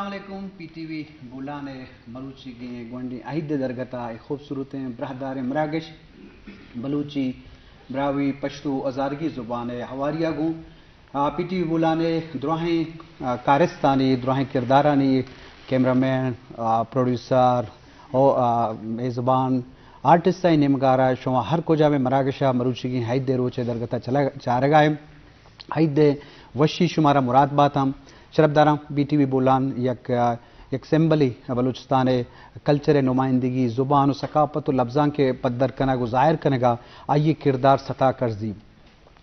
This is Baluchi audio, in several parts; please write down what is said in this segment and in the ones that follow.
السلام علیکم، پی ٹی وی بولان ءِ مروچیگیں گونڈیں عید ءِ درگت ءَ اے خوبصورتیں براہداریں مراگش بلوچی، براہوئی، پشتو، ہزارگی زبان ءِ ہواری ءَ گوں، آ، پی ٹی وی بولان ءِ دراہیں، آ، کارستانی، دراہیں کردارانی، کیمرہ مین، آ، پروڈیوسر، او، آ، میزبان، آرٹسٹ ءِ نیمگا را شما ہر کجا مئے مراگش ءَ مروچیگیں عید ءِ روچ ءِ درگت ءَ چلا-، چارگا ایں۔ عید ءِ وشی شمارا مراد باتاں۔ شرپداراں، بی ٹی وی بولان یک، یک سمبلے بلوچستان ءِ کلچر ءِ نمائندگی، زبان و ثقافت و لبزانک ءِ پدر کنگ و ظاہر کنگ ءَ آئی ءِ کردار ستا کرزی۔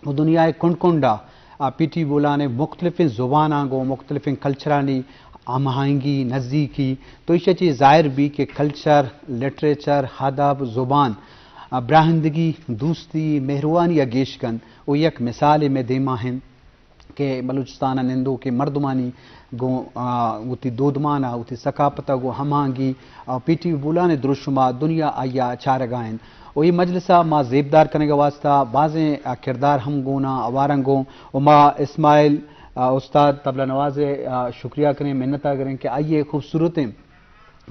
و دنیا ءِ کنڈ کنڈ ءَ آ پی ٹی وی بولان ءِ مختلفیں زباناں گوں مختلفیں کلچرانی ہم آہنگی، نزیکی، تو ایشی ءَ چہ ظاہر بی کہ کلچر، لٹریچر، ادب، زبان، آ، براہندگی، دوستی، مہروانی ءَ گیش کنت۔ و یک مثالے مئے دیما انت کہ بلوچستان ءِ نندوکیں مردمانی گوں، آ، وتی دودمان ءَ، وتی ثقافت ءَ گوں ہماہنگی، آ، پی ٹی وی بولان ءِ دروشم ءَ دنیا آئی ءَ چارگا انت۔ و اے مجلس ءَ ما زیبدار کنگ ءِ واستہ بازیں، آ، کردار ہم گون آں، ہوار آں گوں۔ و ما اسماعیل، آ، استاد طبلہ نواز ءِ، آ، شکریہ کنیں، منت ءَ گریں کہ آئی ءِ خوبصورتیں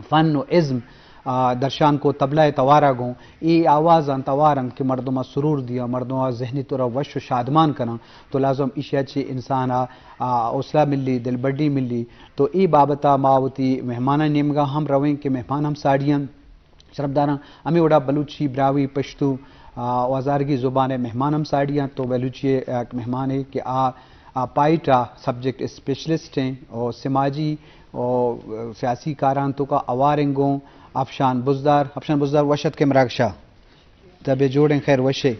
فن و ازم، آ، درشان کو طبلہ ءِ توار ءَ گوں۔ اے آوازاں توار انت کہ مردم ءَ سرور دیاں، مردم ءَ ذہنی طور ءَ وش و شادمان کناں۔ تو لازم ایشی ءَ چہ انسان ءَ، آ، حوصلہ ملی، دلبڈی ملی۔ تو اے بابت ءَ ما وتی مہمانانی نیمگا ہم رویں کہ مہمان ہم ساڑی انت۔ شرپداراں، ہمے وڑا بلوچی، براہوئی، پشتو، آ، و ہزارگی زبان ءِ مہمان ہم ساڑی انت۔ تو بلوچی ءِ یک مہمانے کہ آ، آ، پائٹ ءِ سبجیکٹ اسپیشلسٹ ایں و سماجی و سیاسی کاراں توکا ہوار ایں گوں۔ افشان بزدار، افشان بزدار، وش اتکے مراگش ءَ۔ طبیعت جوڑ ایں، خیر وش ئے۔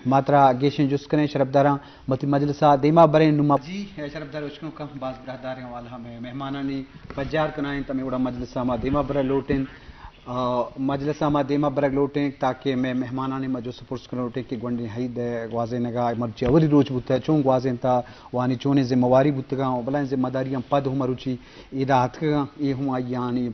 ما ترا گیشیں جست کنیں شرپداراں، وتی مجلس ءَ دیما بریں نوں ما۔ جی، اے شرپدار اشکنوکاں، باز براہداریں حوالہ مئے مہمانانی پجار کنائینت، ہمے وڑا مجلس ءَ ما دیما برگ لوٹیں۔ آ، مجلس ءَ ما دیما برگ لوٹیں تاکہ مئے مہمانانی ما جست پرس کن لوٹیں کہ گونڈیں عید ءِ گوازینگ ءَ مرچی اولی روچ بوتہ، چون گوازینتہ، و آنی چونیں ذمہ واری بوتگاں و بلائیں ذمہ داریاں پد ہم مروچی عید ءَ اتکگاں، اے ہم آیانی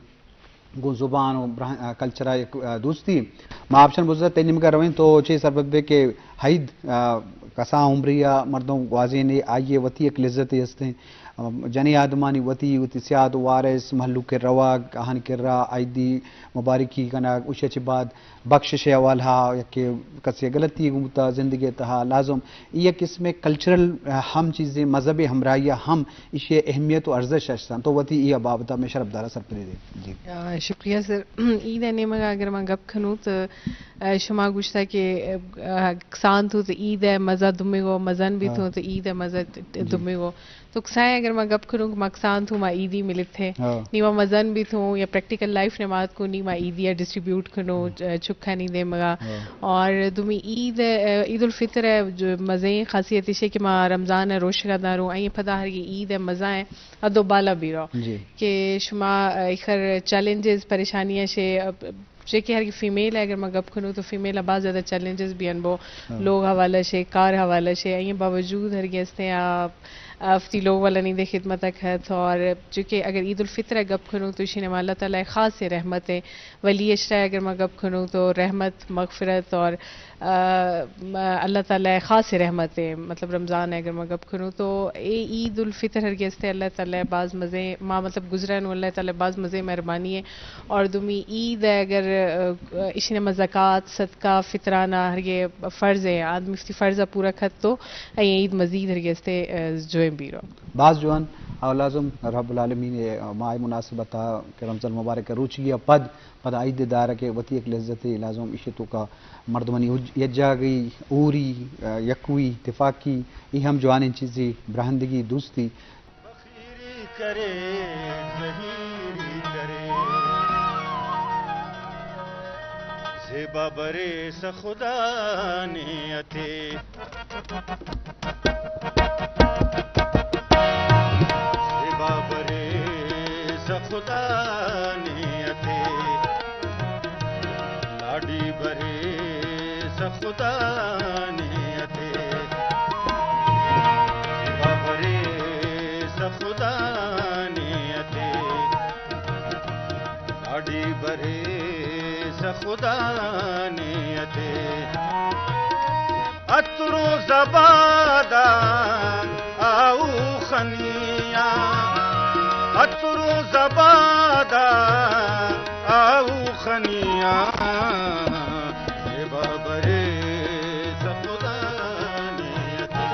گوں زبان و براہ-، آ، کلچر ءَ یک، آ، دوستی۔ ما آپشن بزرت تئی نیمگا رویں، تو چے سرپد بے کہ عید، آ، کسان عمری ءَ مردم گوازینے، آئی ءِ وتی یک لذتے ہستیں۔ آ، جنیں آدمانی وتی، وتی سیاد و وارث، مہلوک ءِ روگ، آہانی کرا عیدی مبارکی کنگ، ایشی ءَ چہ بعد بخشش ءِ حوالہ ءَ، یک کسے غلطی گوں بوتا زندگی ءِ تہا، لازم اے یک قسمے کلچرل، آ، ہم چیزیں مذہبی ہمراہی ءَ ہم ایشی ءِ اہمیت و ارزش است انت۔ تو وتی اے بابت ءَ مئے شرپدار ءَ سرپدی دے۔ جی۔ آ، شکریہ سر۔ عید ءِ نیمگ ءَ اگر ما گپ کنوں تو، آ، شما گوشتا کہ، آ، کسان تو، تو عید ءِ مزہ دمگو، مزن بی ہاں۔ تو، تو عید ءِ مزہ جی۔ دمگو۔ تو کسائیں اگر ما گپ کنوں کہ ما کسان تو ما عیدی ملتے۔ ہاں۔ نی ما مزن بی تو یا پریکٹیکل لائف نے مات کو نی ما عیدی ءَ ڈسٹریبیوٹ کنوں، ہاں۔ آ، چکانی دیمگا۔ ہاں۔ اور دومی عید، آ، عید الفطر ءِ جو مزیں خاصیت ایش کہ ما رمضان ءِ روشگا داروں، آئی پدا ہر یہ عید ءِ مزہ ءِ ادو بالا بیرو۔ جی۔ کہ شما، آ، ایخر چیلنجز، پریشانیاں شے، آ، چے کہ ہر کہ فیمیل ءِ اگر ما گپ کنوں تو فیمیل ءَ باز زیادہ چیلنجز بی انبو، ہاں۔ لوگ حوالہ شے، کار حوالہ شے، ایں باوجود ہر کہ ہستیں آ، آ، وتی لوگ والا نی دے خدمت ءَ کھت اور چونکہ اگر عید الفطر ءِ گپ کنوں تو ایشی نیما اللہ تعالیٰ ءِ خاص رحمت ایں، ولی عشرہ ءِ اگر ما گپ کنوں تو رحمت، مغفرت اور آ، م-، اللہ تعالیٰ ءِ خاص رحمت ایں، مطلب رمضان ءِ اگر ما گپ کنوں تو اے عید الفطر ہر کہ ہستیں اللہ تعالیٰ ءِ باز مزیں، ما مطلب گزرا نوں اللہ تعالیٰ ءِ باز مزیں مہربانی ایں۔ اور دومی عید ءِ اگر، آ، ایشی نیما زکوٰۃ، صدقہ، فطرانہ ہر کہ فرض ایں، آدمی وتی فرض ءَ پورا کھت تو اے عید مزید ہر کہ ہستیں، آ، جوئیں بیرو۔ باز جوان، اور لازم رب العالمین ءِ ماہ ءِ مناسبت ءَ کہ رمضان المبارک ءِ روچی ءَ پد پدا عید ءِ دارگ ءِ وتی یک لذتے لازم ایشی توکا مردمانی یج-، یکجاگہی، ہوری، آ، یکوئی، تفاقی، اے ہم جوانیں چیزے، براہندگی، دوستی۔ بخیری کرے، زہیری کرے، زیبا برے سخدا نے اتے۔ زیبا برے سخدا نے اتے، لاڈی برے سخدا نے اتے۔ زیبا برے سخدا نے اتے، لاڈی برے سخدا نے اتے۔ عطر و زباداں آؤخنیاں، عطر و سبادا آوخنیاں، زیبا برے سخدانی اتے،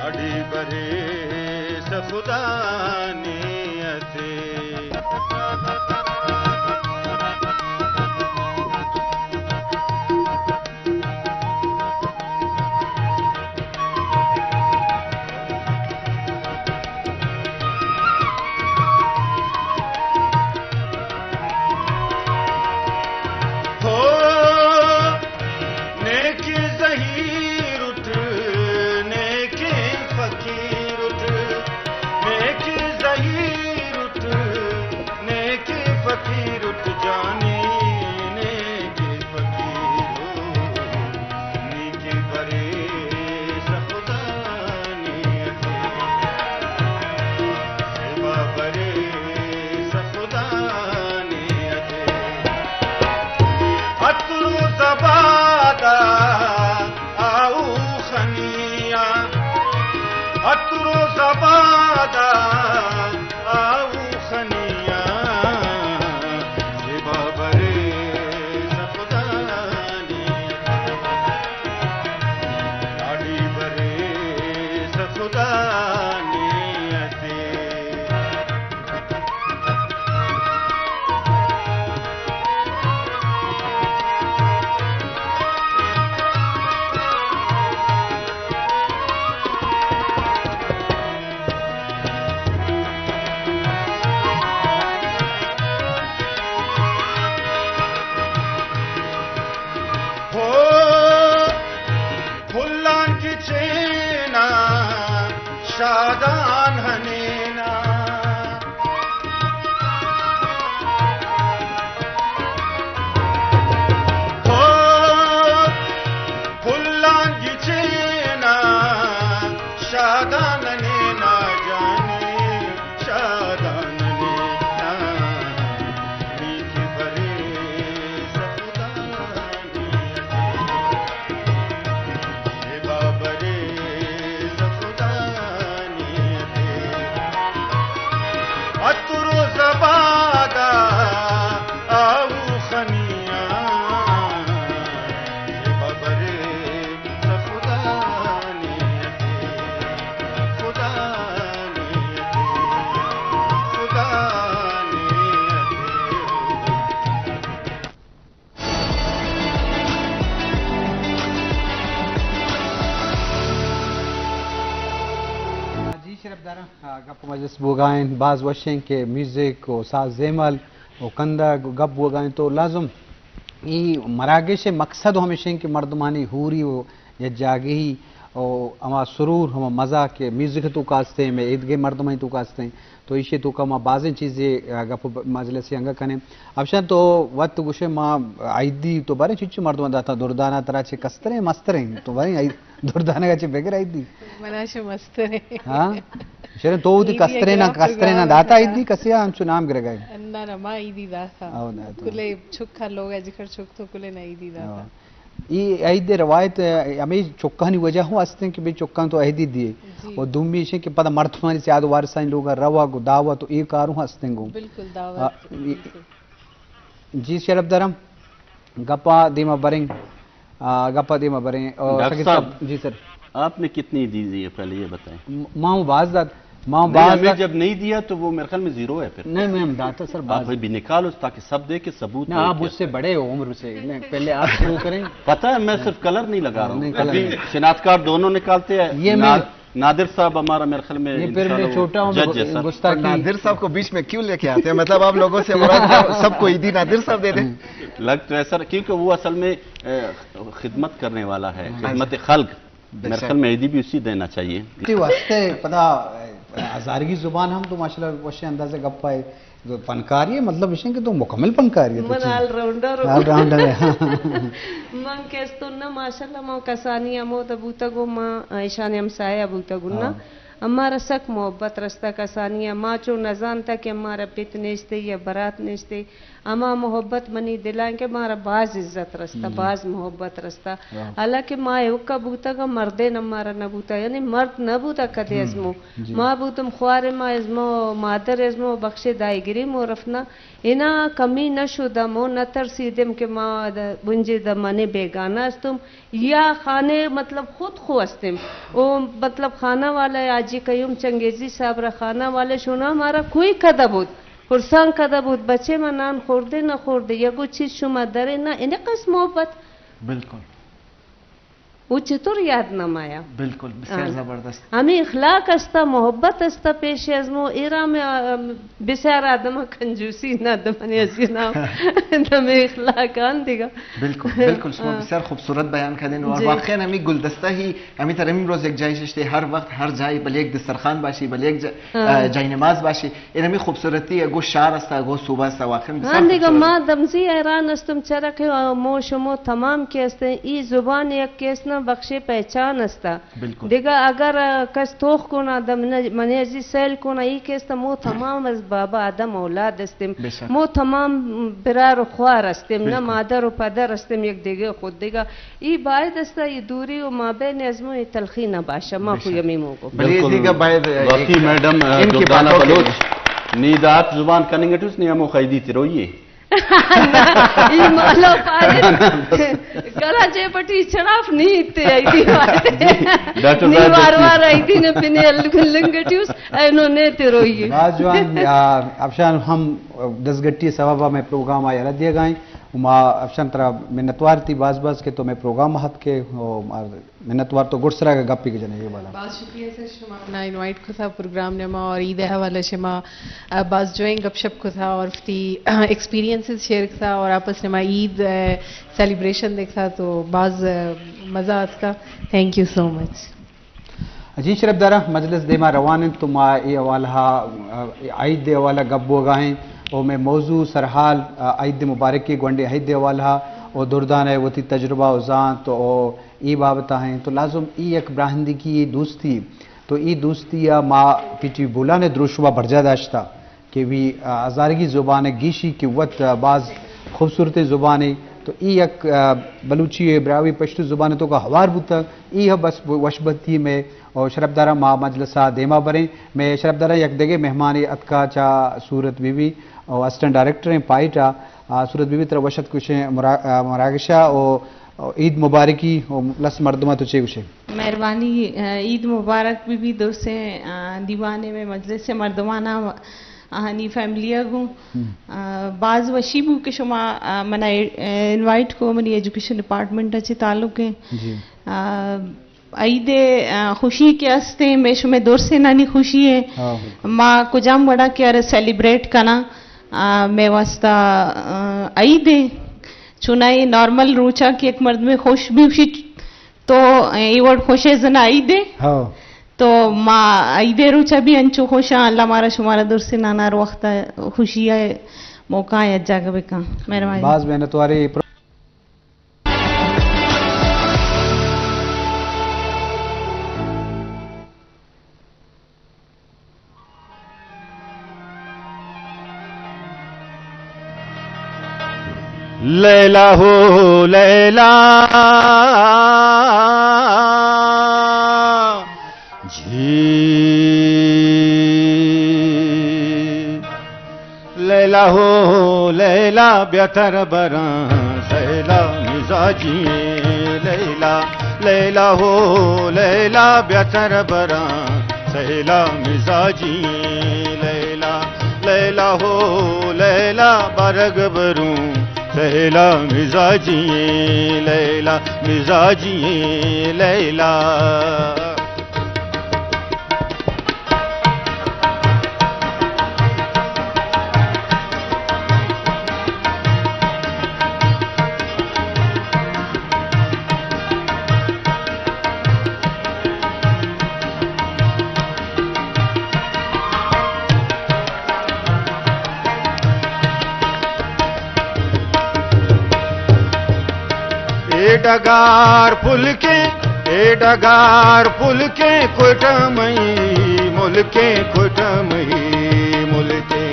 اڈی برے سخدانی اتے۔ ہو، نیکیں زہیر اٹ، نیکیں فقیر اٹ، نیکیں زہیر اٹ، نیکیں فقیر اٹ جانی، نیکیں فقیر اٹ، نیکیں برے سخدانی اتے، زیبا برے سخدانی اتے۔ عطر و زبادا آوخنیاں، عطر و زبادا آوخنیاں، زیبا برے سخدانی اتے، اڈی برے سخدانی اتے۔ ہو، پھلاں گچیناں، شادان ہنیناں۔ ہو، پھلاں گچیناں، شادان ہنیناں جانی، شادان ہنیناں، نیکیں برے سخدانی اتے، زیبا برے سخدانی اتے۔ عطر و زبادا آوخنیاں، زیبا برے سخدانی اتے، خدانی اتے، خدانی اتے۔ جی شرف داراں، آ، گپ مجلس بوگا انت، باز وش انت کہ میوزک و ساز زیمل و کندگ و گپ بوگا انت، تو لازم ای مراگش مقصد ہمیش انت کہ مردمانی ہوری و یک جاگہی و ہما سرور، ہما مزہ کہ میوزک توکا استیں، مئے ایدگہ مردمانی توکا استیں۔ تو ایشی توکا ما بازیں چیزے، آ، گپ و ب-، مجلسے انگہ کنیں۔ افشان تو وت گوشے ما عیدی تو باریں چچو مردم داتا دردانا ترا چے کستریں مستریں تو باریں عید دردانگا چے بگر عیدی۔ منا چے مستریں۔ ہاں؟ شریں تو وتی عیدی کستریں نا، گرافک کستریں نا گرافک داتا گرافک۔ عیدی کسے ہم چو نام گرگا ہے۔ نہ، نہ، ما عیدی داتا۔ او، داتا۔ کلے چکا لوگ اجکر چک تو کلے نا عیدی داتا۔ او۔ ای عید روایت، اه، ہمیں چکانی وجہ ہوں ہستیں کہ بے چکان تو عیدی دیے۔ جی۔ و دومی ایشیں کہ پدا مردمانی سیاد وارثانی لوگا روگ و دعوت و اے کاروں ہستیں گوں۔ بالکل، دعوت، آ، ای-، بالکل۔ جی شرف دارم، گپا دیما بریں، آ، گپا دیما بریں۔ اور ڈاکٹر شاکر صاحب، صاحب، جی سر۔ آپ نے کتنی دی، دی ہے، پہلے یہ بتائیں۔ م-، ماں باز داد، ماں نہیں، باز ہمیں داد۔ جب نہیں دیا تو وہ میرے خیال میں زیرو ہے پھر۔ نہیں، میں ہم داتا سر آپ باز۔ بھی نکالو تاکہ سب دے کے ثبوت نہ، ہو آپ کیا۔ مجھ سے بڑے ہو عمر سے، نہیں، پہلے آپ شروع کریں۔ پتا ہے، میں صرف کلر نہیں لگا رہا ہوں۔ نہیں، کلر ابھی نہیں۔ شناخت کارڈ دونوں نکالتے ہیں۔ یہ میں ناد-، نادر صاحب ہمارا میرے خیال میں یہ پھر انشاءاللہ میں وہ چھوٹا ہوں، جج ہے سر۔ گستاخی۔ نادر صاحب کو بیچ میں کیوں لے کے آتے ہیں؟ مطلب آپ لوگوں سے مراد کیا؟ سب کو عیدی نادر صاحب دے دیں؟ لگ تو ایسا رہا، کیونکہ وہ اصل میں، اے، خدمت کرنے والا ہے، ہاں جی۔ خدمت خلق۔ بے میرے شک۔ خیال میں عیدی بھی اسی دینا چاہیے۔ تی واسطے پدا، اے، ہزارگی زبان ہم تو ماشاءاللہ وشیں اندازے گپ آئے۔ تو فنکاری ہے، مطلب ایشیں کہ تو مکمل فنکاری ہے تو من چی؟ آل راؤنڈر ہوں۔ آل راؤنڈر ہے۔ من کستوں نہ، ماشاءاللہ، من کسانی ہمود بوتگ و من ایشانی ہمسایہ بوتگ و نہ۔ ہاں۔ ہمارا سک محبت رستہ کسانی ءَ، ما چو نزانتا کہ ہمارا پت نیشتے یا برات نیشتے۔ ہما محبت منی دلان کہ مارا باز عزت رستہ، باز محبت رستہ۔ حالانکہ ما ایوکا بوتگا، مردین ہمارا نہ بوتا، یعنی مرد نہ بوتا کدے ازمو۔ ما بوتم خوارے، ما ازمو، مادر ازمو، بخشے دائیگری مو رفنا۔ انا کمی نہ شدہ، مو نہ ترسیدم کہ ما د-، بنجے د-، منے بیگانہ استم۔ یا خانے مطلب خود خو استم۔ او مطلب خانہ والا حاجی قیوم چنگیزی صاحب را خانہ والے شونا ہمارا کوئی کدہ بود۔ پرسان کدہ بود، بچے ما نان خوردے نہ خوردے، یگو چیز شما درے نہ، انقص محبت۔ بالکل۔ او چطور یاد نمایا؟ بالکل، بسیار زبردست۔ ہمیں اخلاق استا، محبت استا پیش ازمو، ایرا میں، آ، بسیار آدم کنجوسی نہ دمنے ازی نام۔ دمے اخلاق آن دیگا۔ بالکل، بالکل، شما بسیار خوبصورت بیان کردین۔ اور واقعاً ہمیں گلدستہ ہی ہمیں تر ہمیں روز یک جای ششتے، ہر وقت ہر جای بلے یک دسترخوان باشی، بلے یک جا-، آ، جای نماز باشی۔ اے ہمیں خوبصورتی ہے، گو شار استا، گو صوبہ استا، واقعاً بسیار ہاں، دیگا خوبصورت۔ ما دمزی حیران استم چرا کہ مو شمو تمام کہ استیں، ای زبان یک کہ است نا بخشے پہچان استا۔ بالکل۔ دیگا اگر، آ، کس توخ کنا دم نہ، منے ازی سیل کنا، ای کہ است مو تمام از بابا آدم اولاد استیم۔ بے شک۔ مو تمام برار و خوار استیم، نہ بالکل۔ مادر و پدر استیم یک دیگہ خود دیگا۔ ای باید است، ای دوری و مابین ازمو ای تلخی نہ باشہ، ما بے کو شک۔ یمی موگو۔ بلے بالکل۔ دیگہ باید، واقعی ایک میڈم، آ، ان کی دردانہ باتوں کے بلوچ، نی دات زبان کننگ ٹوس نی ہمو خیدی تروئی۔ نہ، ای مالو پارے۔ گلا چے پٹی چڑاپ نی تے ای دی وارے۔ جی، ڈاکٹر نی صاحب، وار وار ای دی نے پنے لنگٹیوس، اینو نے تروئی۔ باز جوان، آ، افشان ہم دزگٹی سبب میں پروگرام آیا رد دیگا ایں۔ ما افشان ترا منتوار تی باز باز کہ تو میں پروگرام ہت کے، او، منتوار تو گڈسرا گپی کہ جنے یہ والا۔ باز شکریہ سر، شما منا انوائٹ کتا پروگرام نے ما اور عید حوالہ شما، آ، باز جوائیں گپ شپ کتا اور وتی، آ، ایکسپیرینسز شیئر کتا اور آپس نے ما عید، آ، سیلیبریشن دیکھتا تو باز، آ، مزہ آتکا۔ تھینک یو سو مچ۔ جی شرپ دارا، مجلس دیما روان انت تو ما اے حوالہ، آ، عید دے حوالہ گپ بوگا ہیں۔ او میں موضوع سرحال، آ، عید دے مبارک کے گونڈے عید دے حوالہ او دردان ہے وتی تجربہ و زانت او ای بابت ہیں تو لازم ای یک براہندگی دوستی تو ای دوستی ما پی ٹی وی بولان دروشما برجا داشتا کہ وی، آ، ہزارگی زبان گیشی کہ وت، آ، باز خوبصورت زبانے تو ای یک، آ، بلوچی براہوئی پشتو زبان تو کا ہوار بوتا۔ ای ہم بس وشبتی میں او شرپ دارا ما مجلسا دیما بریں۔ میں شرپ دارا یک دگے مہمانے اتکا چا صورت B B O assistant director ہیں پائٹا۔ آ، صورت بی بی ترا وشت کشیں مرا-، آ، مراگشا او، او عید مبارکی او لس مردمہ تو چے گوشے؟ مہربانی، آ، عید مبارک بی بی دوستیں، آ، دیوانے میں مجلس سے مردمانا آہانی فیملی گوں۔ آ، باز وشی بو کہ شما، آ، منا اے-، انوائٹ کو منی ایجوکیشن ڈپارٹمنٹ چے تعلق ہیں۔ جی۔ آ، عید، آ، خوشی کہ استیں، میں شمے درسینانی خوشی ہے۔ ہاں۔ ما کجام وڑا کہ ارے سیلیبریٹ کنا، آ، میں واسطہ، آ، عید ہے۔ چونائی نارمل روچا کہ ایک مرد میں خوش بھی خوشی تو اے وڑ خوشے زنا عید ہے۔ ہاں۔ تو ما عید روچا بھی انچو خوشاں، اللہ مارا شمارا درسینانا ہر وقت خوشی ہے، موقع ہے، جاگہ بکاں۔ مہربانی۔ باز محنت وارے۔ لیلا ہو لیلا، جی۔ لیلا ہو لیلا، بیا تر براں سیلا مزاجی۔ لیلا، لیلا ہو لیلا، بیا تر براں سیلا مزاجی۔ لیلا، لیلا ہو لیلا، برگ بروں سیلا مزاجی۔ لیلا مزاجی، لیلا۔ اے ڈگار پلکیں، اے ڈگار پلکیں، کوئٹہ مئی ملکیں کٹم ہی ملکیں۔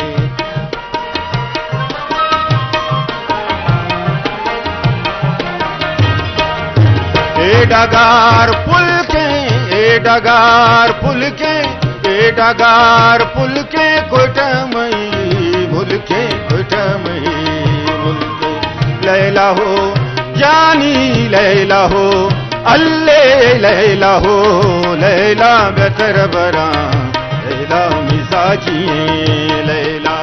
اے ڈگار پلکیں، اے ڈگار پلکیں، اے ڈگار پلکیں کٹم ہی ملکیں، کٹم ہی ملکیں۔ لیلا ہو جانی لیلا ہو، اللہ لیلا ہو، لیلا بہتر براں، لیلا مزاجی لیلا،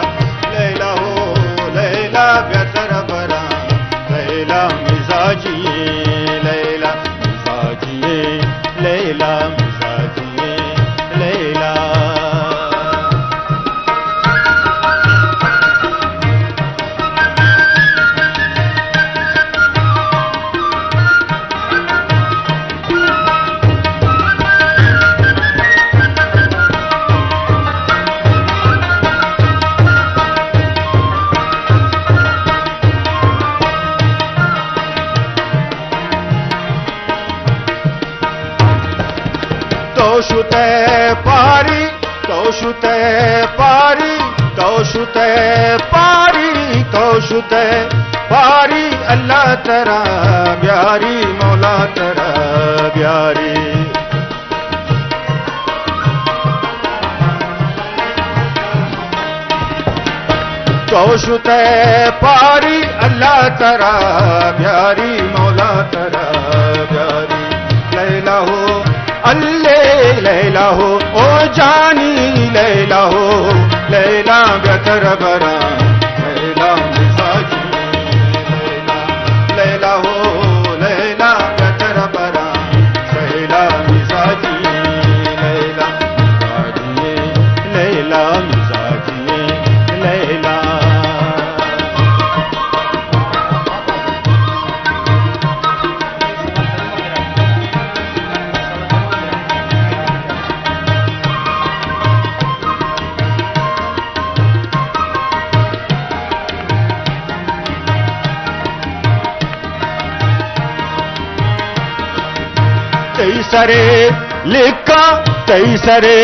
لیلا ہو، لیلا بہتر براں، لیلا مزاجی لیلا، مزاجی لیلا، مزاجی لیلا۔ تو شتئے پاری، تو شتئے پاری، تو شتئے پاری، تو شتئے پاری، اللہ ترا بیاری، مولا ترا بیاری۔ تو شتئے پاری، اللہ ترا بیاری، مولا ترا بیاری۔ لیلا ہو، اللہ لیلا ہو، او جانی لیلا ہو، لیلا بہتر براں، لیلا مزاجی لیلا، لیلا ہو، لیلا بہتر براں، لیلا مزاجی لیلا، مزاجی لیلا، مزاجی لیلا۔ تئی سرے لکھاں، تئی سرے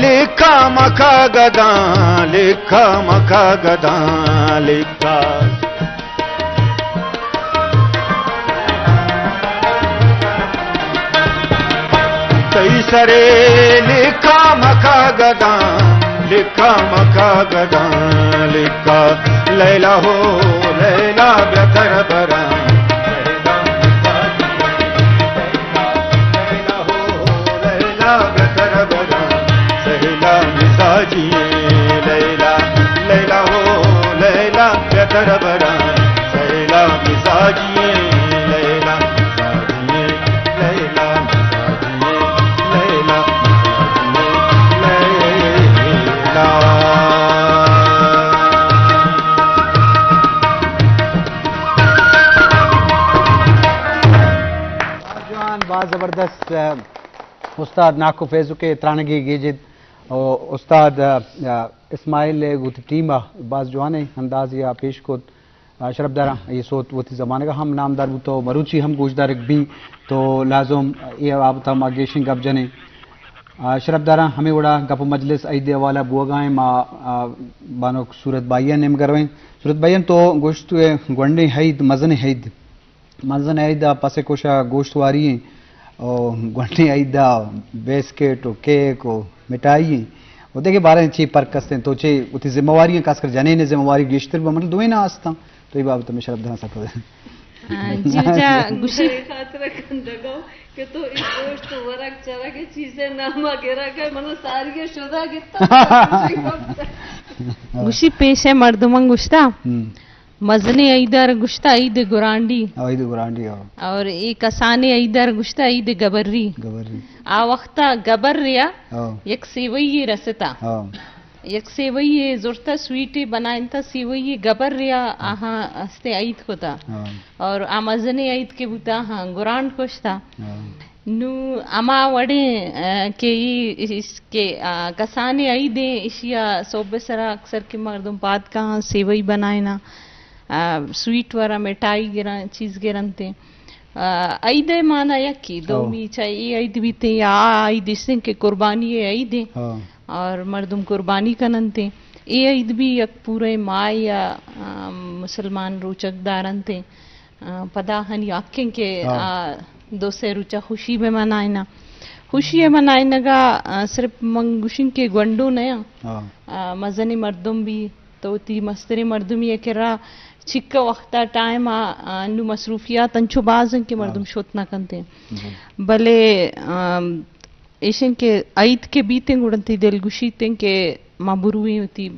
لکھاں، مکا گداں لکھاں، مکا گداں لکھاں۔ تئی سرے لکھاں، مکا گداں لکھاں، مکا گداں لکھاں۔ لیلا ہو، لیلا بہتر براں، لیلا ہو، لیلا بہتر براں، سہیلا مزاجی لیلا، لیلا ہو، لیلا بہتر براں، سہیلا مزاجی لیلا، مزاجی لیلا، مزاجی لیلا، مزاجی لیلا۔ جوان، باز زبردست، استاد ناکو فیضو کے ترانگی گیجد۔ او استاد، آ، آ، اسماعیل ء گوں وتی ٹیم ء باز جوانیں اندازے ء پیش کت۔ آ، شرپداراں، اے سوت وتی زمانگ ء ہم نامدار بوت و مروچی ہم گوشدارگ بی تو لازم اے بابت ء ما گیشیں گپ جنیں۔ آ، شرپداراں، ہمے وڑا گپ و مجلس عید ء حوالہ بوگا ایں، ما، آ، بانک صورت بھائی ء نیمگ ء رویں۔ صورت بھائی، تو گوشت گونڈیں عید، مزنیں عید۔ مزن عید ء پس ء کوش ء گوشت واری ایں، او گونڈیں عید ء بیسکٹ و کیک و مٹھائی ایں۔ و دگہ باریں چی پرک است انت؟ تو چے وتی ذمہ واری ایں، خاص کر جنین ذمہ واری گیشتر بہ من دوئیں نہ استاں۔ تو اے بابت میں شرپداراں سک۔ ہاں، جی جا گوشی۔ خاطر کندگو کہ تو اے گوشت و ورگ چرگ چیزیں نام ء گرگ ء من ساری شدا گتا۔ گوشی پیش ء مردماں گوشتا۔ ہم۔ مزنیں عید ء گوشتہ عید گرانڈی۔ او، عید گرانڈی، او۔ اور اے کسانیں عید ء گوشتہ عید گبری۔ گبری۔ آ وختا گبر یا، او، یک سیوئی رستا۔ او۔ یک سیوئی زرتا، سویٹے بنائنتا، سیوئی گبر یا، او، آہاں ہستے عید کتا۔ او۔ اور آ مزنیں عید کے بوتا، آہاں گرانڈ کشتا۔ او۔ نوں ہما وڑیں، آ، کہ ای-، اس کہ، آ، کسانیں عیدیں، اشیا سہب سرا اکثر کہ مردم پاد کاہاں سیوئی بنائیناں، آ، سویٹ ورا مٹھائی گراں، چیز گرنتیں۔ آ، عید ء مانا یکی، او۔ دومی چاہے اے عید بیتیں یا آ عید، اشتیں کہ قربانی ء عیدیں۔ ہاں۔ اور مردم قربانی کننتیں۔ اے عید بھی یک پورے ماہ یا، آ، مسلمان روچگ دارنتیں۔ آ، پدا ہنی حقیں کہ، ہاں۔ آ، دو سے روچا خوشی بہ منائنا۔ خوشی منائنگا، آ، صرف من گوشیں کہ گونڈو نیاں۔ ہاں۔ آ، مزنیں مردم بھی تو وتی مستریں مردمی ء کرا چکہ وخت ء ٹائم ء، آ، نوں مصروفیات انچو باز انت کہ مردم ہاں۔ شت نہ کنت انت۔ جی۔ بلے، آم، ایشن کہ عید کہ بیت انت گڑا تئی دل گوشیت انت کہ ما برویں وتی